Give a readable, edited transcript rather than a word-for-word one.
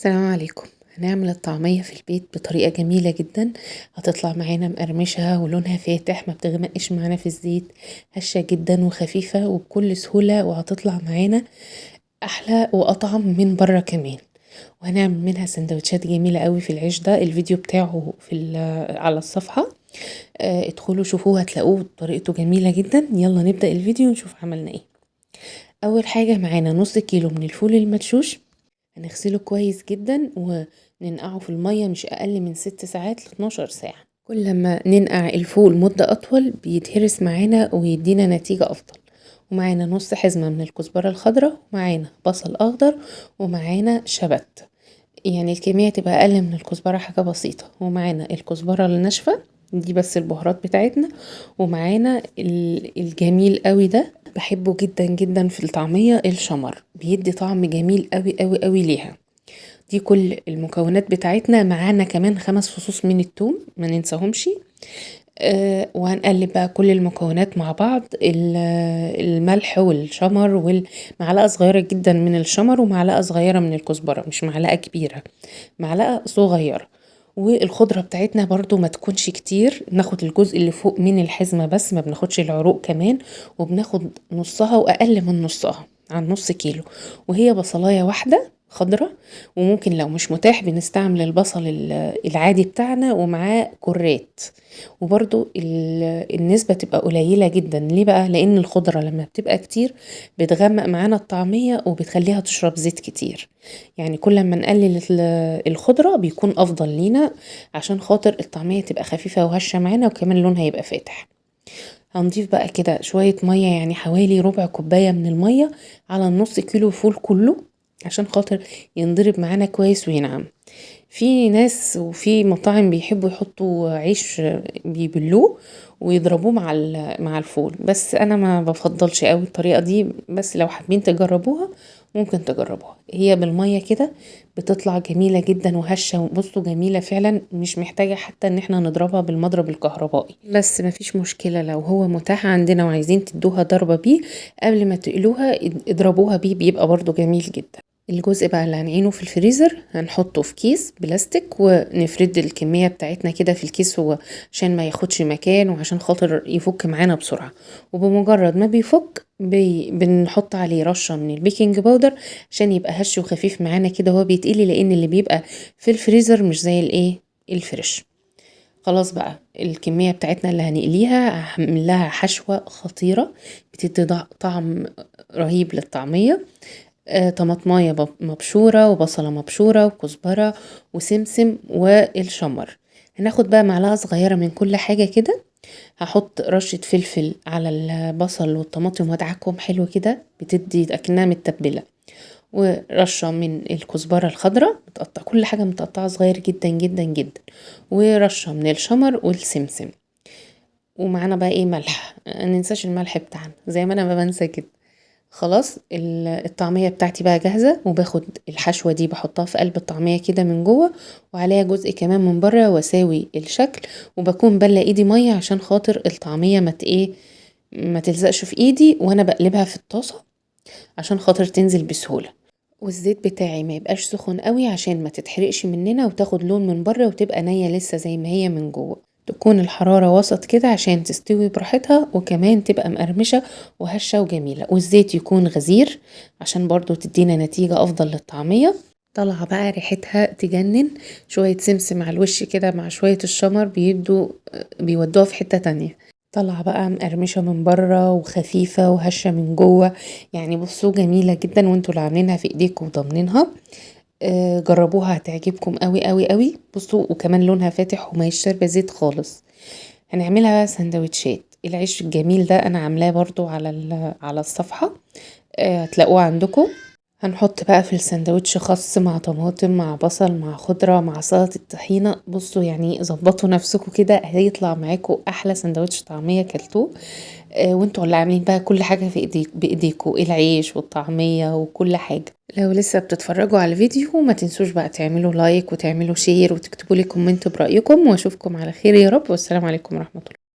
السلام عليكم. هنعمل الطعمية في البيت بطريقة جميلة جدا، هتطلع معانا مقرمشة ولونها فاتح، ما بتغمقش معانا في الزيت، هشة جدا وخفيفة وبكل سهولة، وهتطلع معانا احلى واطعم من برا كمان. وهنعمل منها سندوتشات جميلة اوي في العيش ده. الفيديو بتاعه على الصفحة، ادخلوا شوفوه هتلاقوه طريقته جميلة جدا. يلا نبدأ الفيديو ونشوف عملنا ايه. اول حاجة معانا نص كيلو من الفول المدشوش، هنغسله كويس جدا وننقعه في المية مش اقل من 6 ساعات ل12 ساعة. كل ما ننقع الفول مدة اطول بيتهرس معانا ويدينا نتيجة افضل. ومعانا نص حزمة من الكزبرة الخضراء، ومعانا بصل اخضر، ومعانا شبت، يعني الكمية تبقى اقل من الكزبرة حاجة بسيطة، ومعانا الكزبرة الناشفة دي بس البهارات بتاعتنا، ومعانا الجميل قوي ده بحبه جدا جدا في الطعمية، الشمر، بيدي طعم جميل قوي قوي قوي ليها. دي كل المكونات بتاعتنا. معانا كمان 5 فصوص من التوم ما ننساهمش. وهنقلب بقى كل المكونات مع بعض، الملح والشمر ومعلقة صغيرة جدا من الشمر ومعلقة صغيرة من الكزبرة، مش معلقة كبيرة، معلقة صغيرة. والخضرة بتاعتنا برضو ما تكونش كتير، ناخد الجزء اللي فوق من الحزمة بس، ما بناخدش العروق كمان، وبناخد نصها واقل من نصها عن نص كيلو. وهي بصلاية واحدة خضرة، وممكن لو مش متاح بنستعمل البصل العادي بتاعنا ومعاه كرات، وبرضو النسبة تبقى قليلة جدا. ليه بقى؟ لان الخضرة لما بتبقى كتير بتغمق معانا الطعمية وبتخليها تشرب زيت كتير، يعني كل ما نقلل الخضرة بيكون افضل لينا عشان خاطر الطعمية تبقى خفيفة وهشة معانا، وكمان لونها يبقى فاتح. هنضيف بقى كده شوية مية، يعني حوالي ربع كوباية من المية على النص كيلو فول كله عشان خاطر ينضرب معانا كويس وينعم. في ناس وفي مطاعم بيحبوا يحطوا عيش بيبلوه ويضربوه مع الفول، بس انا ما بفضلش قوي الطريقة دي، بس لو حابين تجربوها ممكن تجربوها. هي بالمية كده بتطلع جميلة جدا وهشة، وبصوا جميلة فعلا، مش محتاجة حتى ان احنا نضربها بالمضرب الكهربائي. بس مفيش مشكلة لو هو متاح عندنا وعايزين تدوها ضربة بيه قبل ما تقلوها اضربوها بيه، بيبقى برضو جميل جدا. الجزء بقى اللي هنعينه في الفريزر هنحطه في كيس بلاستيك، ونفرد الكمية بتاعتنا كده في الكيس هو عشان ما ياخدش مكان وعشان خاطر يفك معانا بسرعة. وبمجرد ما بيفك بنحط عليه رشة من ال baking powder عشان يبقى هش وخفيف معانا كده وهو بيتقلي، لان اللي بيبقى في الفريزر مش زي ال fresh. خلاص بقى الكمية بتاعتنا اللي هنقليها هعمل لها حشوة خطيرة بتدي طعم رهيب للطعمية. طماطماية مبشورة وبصلة مبشورة وكزبرة وسمسم والشمر. هناخد بقى معلقة صغيرة من كل حاجة كده. هحط رشة فلفل على البصل والطماطم وادعكهم حلو كده، بتدي اكنها متبلة، ورشة من الكزبرة الخضراء متقطعة، كل حاجة متقطعة صغير جدا جدا جدا، ورشة من الشمر والسمسم. ومعانا بقى ملح، ما ننساش الملح بتاعنا زي ما انا ما بنسى كده. خلاص الطعمية بتاعتي بقى جاهزة، وباخد الحشوة دي بحطها في قلب الطعمية كده من جوه، وعليها جزء كمان من بره، واساوي الشكل. وبكون بلة ايدي مية عشان خاطر الطعمية ما تلزقش في ايدي وانا بقلبها في الطاسة عشان خاطر تنزل بسهولة. والزيت بتاعي ما يبقاش سخن قوي عشان ما تتحرقش مننا وتاخد لون من بره وتبقى نية لسه زي ما هي من جوه. تكون الحرارة وسط كده عشان تستوي براحتها، وكمان تبقى مقرمشة وهشة وجميلة. والزيت يكون غزير عشان برضو تدينا نتيجة أفضل للطعمية. طالعة بقى ريحتها تجنن، شوية سمسم على الوش كده مع شوية الشمر بيودوها في حتة تانية. طالعة بقى مقرمشة من بره وخفيفة وهشة من جوه، بصوا جميلة جدا، وانتوا اللي عاملينها في ايديكم وضامنينها. جربوها هتعجبكم قوي قوي قوي. بصوا وكمان لونها فاتح وما يشرب زيت خالص. هنعملها بقى سندوتشات. العيش الجميل ده انا عاملاه برضو على الصفحة، هتلاقوه عندكم. هنحط بقى في السندوتش خس مع طماطم مع بصل مع خضرة مع سلطة الطحينة. بصوا ظبطوا نفسكم كده، هيطلع معاكم احلى سندوتش طعمية كلتوه. وانتوا اللي عاملين بقى كل حاجة في بايديكم، العيش والطعمية وكل حاجة. لو لسه بتتفرجوا على الفيديو ما تنسوش بقى تعملوا like وتعملوا share وتكتبوا لي comment برأيكم، واشوفكم على خير يا رب. والسلام عليكم ورحمة الله.